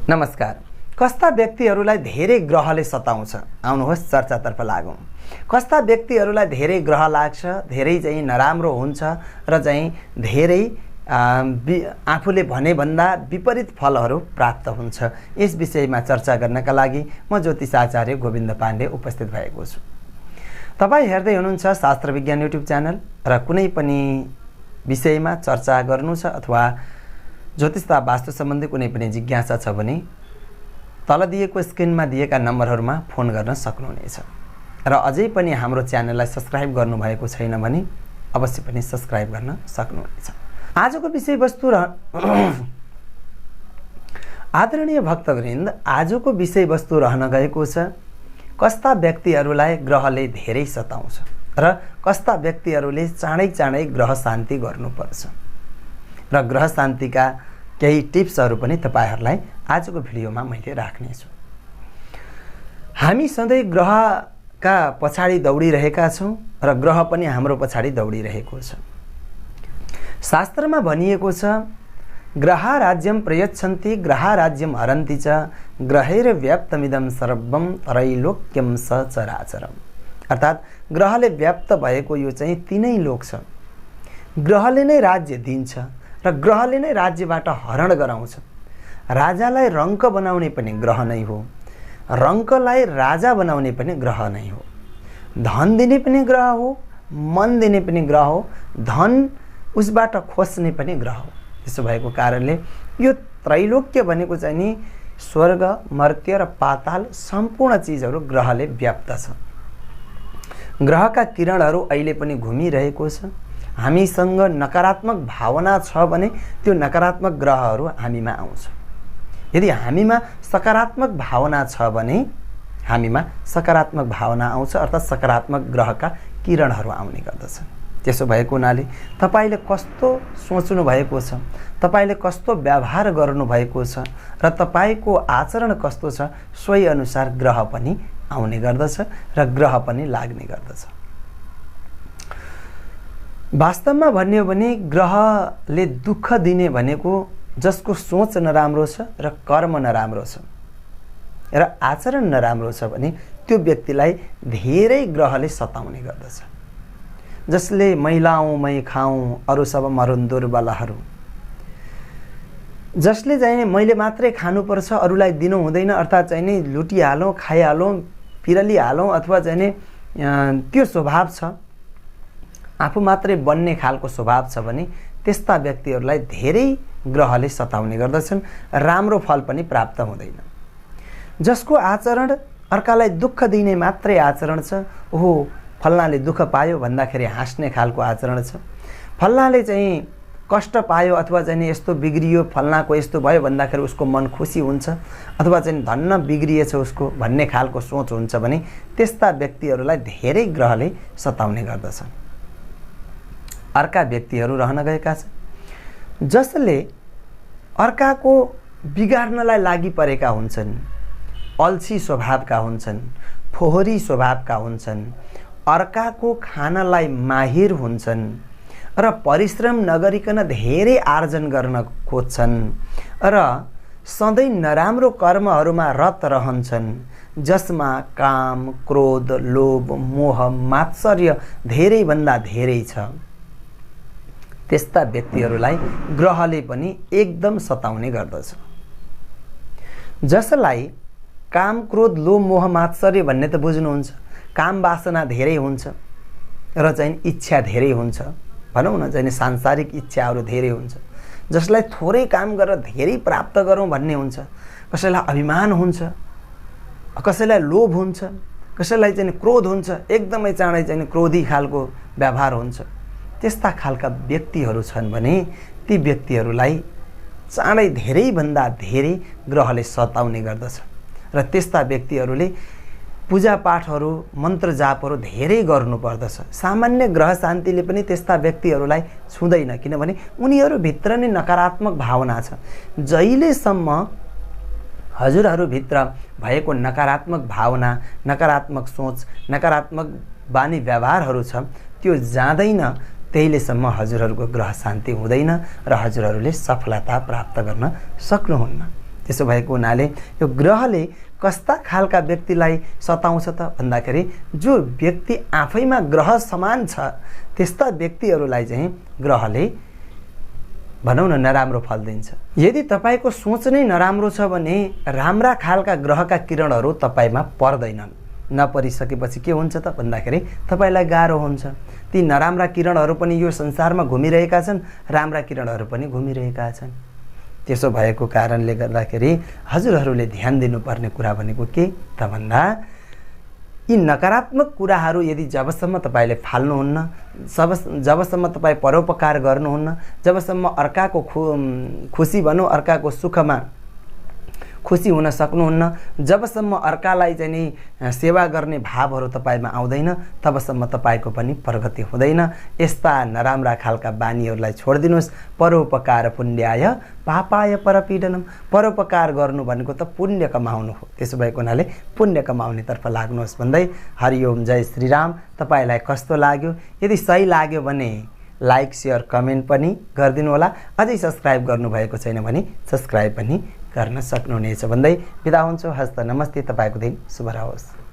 नमस्कार। कस्ता व्यक्तिहरूलाई धेरै ग्रहले सताउँछ? आउनुहोस् चर्चातर्फ लागौँ। कस्ता व्यक्तिहरूलाई धेरै ग्रह लाग्छ, धेरै चाहिँ नराम्रो हुन्छ र चाहिँ धेरै आफूले भने भन्दा विपरीत फलहरू प्राप्त हुन्छ, यस विषयमा चर्चा गर्नका लागि म ज्योतिषाचार्य गोविन्द पाण्डे उपस्थित भएको छु। तपाईँ हेर्दै हुनुहुन्छ शास्त्र विज्ञान युट्युब च्यानल र कुनै पनि विषयमा चर्चा गर्नु छ अथवा ज्योतिष तथा वास्तु सम्बन्धी कुनै पनि जिज्ञासा छ भने तल दिएको स्क्रिनमा दिएका नम्बरहरूमा फोन गर्न सक्नुहुनेछ र अझै पनि हाम्रो च्यानललाई सब्स्क्राइब गर्नुभएको छैन भने अवश्य पनि सब्स्क्राइब गर्न सक्नुहुनेछ। आजको विषयवस्तु आदरणीय भक्तवृन्द, आजको विषयवस्तु रहन गएको छ कस्ता व्यक्तिहरूलाई ग्रहले धेरै सताउँछ र कस्ता व्यक्तिहरूले चाँडै ग्रह शान्ति गर्नुपर्छ र ग्रह शान्तिका केही टिप्सहरू पनि तपाईहरुलाई आजको भिडियोमा मैले राख्नेछु। हामी सधैँ ग्रहका पछाडि दौडिरहेका छौं र ग्रह पनि हाम्रो पछाडि दौडिरहेको छ। शास्त्रमा भनिएको छ ग्रहा राज्यम प्रयच्छन्ति ग्रहा राज्यम हरन्ति च ग्रहेर व्याप्तमिदं सर्वं त्रैलोक्यम सचराचरम। अर्थात ग्रहले व्याप्त भएको यो चाहिँ तीनै लोक छ। ग्रहले नै राज्य दिन्छ र ग्रहले नै राज्यबाट हरण गराउँछ। राजालाई रङ्क बनाउने पनि ग्रह नै हो, रङ्कलाई राजा बनाउने पनि ग्रह नै हो। धन दिने पनि ग्रह हो, मन दिने पनि ग्रह हो, धन उसबाट खोज्ने पनि ग्रह हो। त्यसो भएको कारणले यो त्रैलोक्य भनेको चाहिँ नि स्वर्ग, मर्त्य र पाताल सम्पूर्ण चीजहरू ग्रहले व्याप्त छ। ग्रहका किरणहरू अहिले पनि घुमिरहेको छ। हामीसँग नकारात्मक भावना छ भने त्यो नकारात्मक ग्रहहरू हामीमा आउँछ। यदि हामीमा सकारात्मक भावना छ भने हामीमा सकारात्मक भावना आउँछ, अर्थात् सकारात्मक ग्रहका किरणहरू आउने गर्दछ। त्यसो भएको हुनाले तपाईले कस्तो सोच्नु भएको छ, तपाईले कस्तो व्यवहार गर्नु भएको छ र तपाईको आचरण कस्तो छ, सोही अनुसार ग्रह पनि आउने गर्दछ र ग्रह पनि लाग्ने गर्दछ। वास्तवमा भन्ने हो भने ग्रहले दुःख दिने भनेको जसको सोच नराम्रो छ र कर्म नराम्रो छ र आचरण नराम्रो छ भने त्यो व्यक्तिलाई धेरै ग्रहले सताउने गर्दछ। जसले महिलाओं मै खाऊं अरु सब मरुन् दुर्बलहरू, जसले चाहिँ मैले मात्रै खानुपर्छ अरूलाई दिनु हुँदैन, अर्थात् चाहिँ नि लुटिहालौँ, खाइहालौँ, पिरलिहालौँ अथवा चाहिँ नि त्यो स्वभाव छ, आफू मात्रै बन्ने खालको स्वभाव छ भने त्यस्ता व्यक्तिहरूलाई धेरै ग्रहले सताउने गर्दछन्। राम्रो फल पनि प्राप्त हुँदैन। जसको आचरण अर्कालाई दुःख दिने मात्रै आचरण छ, ओहो फल्नाले दुःख पायो भन्दाखेरि हाँस्ने खालको आचरण छ, फल्नाले चाहिँ कष्ट पायो अथवा चाहिँ यस्तो बिग्रियो, फल्नाको यस्तो भयो भन्दाखेरि उसको मन खुसी हुन्छ, अथवा चाहिँ धन्न बिग्रिएछ उसको भन्ने खालको सोच हुन्छ भने त्यस्ता व्यक्तिहरूलाई धेरै ग्रहले सताउने गर्दछ। अर्का व्यक्तिहरू रहन गएका छन् जसले अर्काको बिगार्नलाई लागि परेका हुन्छन्, अल्छी स्वभावका हुन्छन्, फोहोरी स्वभावका हुन्छन्, अर्काको खानलाई माहिर हुन्छन् र परिश्रम नगरिकन धेरै आर्जन गर्न खोज्छन् र सधैँ नराम्रो कर्महरूमा रत रहन्छन्, जसमा काम, क्रोध, लोभ, मोह, मात्सर्य धेरैभन्दा धेरै छ। त्यस्ता व्यक्तिहरूलाई ग्रहले पनि एकदम सताउने गर्दछ। जसलाई काम, क्रोध, लोभ, मोह, मात्सर्य भन्ने त बुझ्नुहुन्छ, काम वासना धेरै हुन्छ र चाहिँ इच्छा धेरै हुन्छ, भनौँ न चाहिँ सांसारिक इच्छाहरू धेरै हुन्छ। जसलाई थोरै काम गरेर धेरै प्राप्त गरौँ भन्ने हुन्छ, कसैलाई अभिमान हुन्छ, कसैलाई लोभ हुन्छ, कसैलाई चाहिँ क्रोध हुन्छ, एकदमै चाँडै चाहिँ क्रोधी खालको व्यवहार हुन्छ। त्यस्ता खालका व्यक्तिहरू छन् भने ती व्यक्तिहरूलाई चाँडै धेरैभन्दा धेरै ग्रहले सताउने गर्दछ र त्यस्ता व्यक्तिहरूले पूजापाठहरू, मन्त्र जापहरू धेरै गर्नुपर्दछ। सामान्य ग्रह शान्तिले पनि त्यस्ता व्यक्तिहरूलाई छुँदैन, किनभने उनीहरूभित्र नै नकारात्मक भावना छ। जहिलेसम्म हजुरहरूभित्र भएको नकारात्मक भावना, नकारात्मक सोच, नकारात्मक बानी व्यवहारहरू छ त्यो जाँदैन, त्यहिलेसम्म हजुरहरूको ग्रह शान्ति हुँदैन र हजुरहरूले सफलता प्राप्त गर्न सक्नुहुन्न। त्यसो भएको हुनाले यो ग्रहले कस्ता खालका व्यक्तिलाई सताउँछ त भन्दाखेरि जो व्यक्ति आफैमा ग्रह समान छ त्यस्ता व्यक्तिहरूलाई चाहिँ ग्रहले भनौँ न नराम्रो फल दिन्छ। यदि तपाईँको सोच नै नराम्रो छ भने राम्रा खालका ग्रहका किरणहरू तपाईँमा पर्दैनन्। नपरिसकेपछि के हुन्छ त भन्दाखेरि तपाईँलाई गाह्रो हुन्छ। ती नराम्रा किरणहरू पनि यो संसारमा घुमिरहेका छन्, राम्रा किरणहरू पनि घुमिरहेका छन्। त्यसो भएको कारणले गर्दाखेरि हजुरहरूले ध्यान दिनुपर्ने कुरा भनेको के त भन्दा यी नकारात्मक कुराहरू यदि जबसम्म तपाईँले फाल्नुहुन्न, जबसम्म तपाईँ परोपकार गर्नुहुन्न, जबसम्म अर्काको खुसी भनौँ अर्काको सुखमा खुसी हुन सक्नुहुन्न, जबसम्म अर्कालाई चाहिँ नि सेवा गर्ने भावहरू तपाईँमा आउँदैन तबसम्म तपाईँको पनि प्रगति हुँदैन। यस्ता नराम्रा खालका बानीहरूलाई छोडिदिनुहोस्। परोपकार पुण्याय पापाय परपीडनम। परोपकार गर्नु भनेको त पुण्य कमाउनु हो। त्यसो भएको हुनाले पुण्य कमाउनेतर्फ लाग्नुहोस् भन्दै हरिओम जय श्रीराम। तपाईँलाई कस्तो लाग्यो? यदि सही लाग्यो भने लाइक शेयर कमेन्ट पनि गरिदिनु होला। अझै सब्सक्राइब गर्नुभएको छैन भने सब्सक्राइब पनि गर्न सक्नुहुनेछ भन्दै बिदा हुन्छु। हस्त नमस्ते। तपाईँको दिन शुभ रहोस्।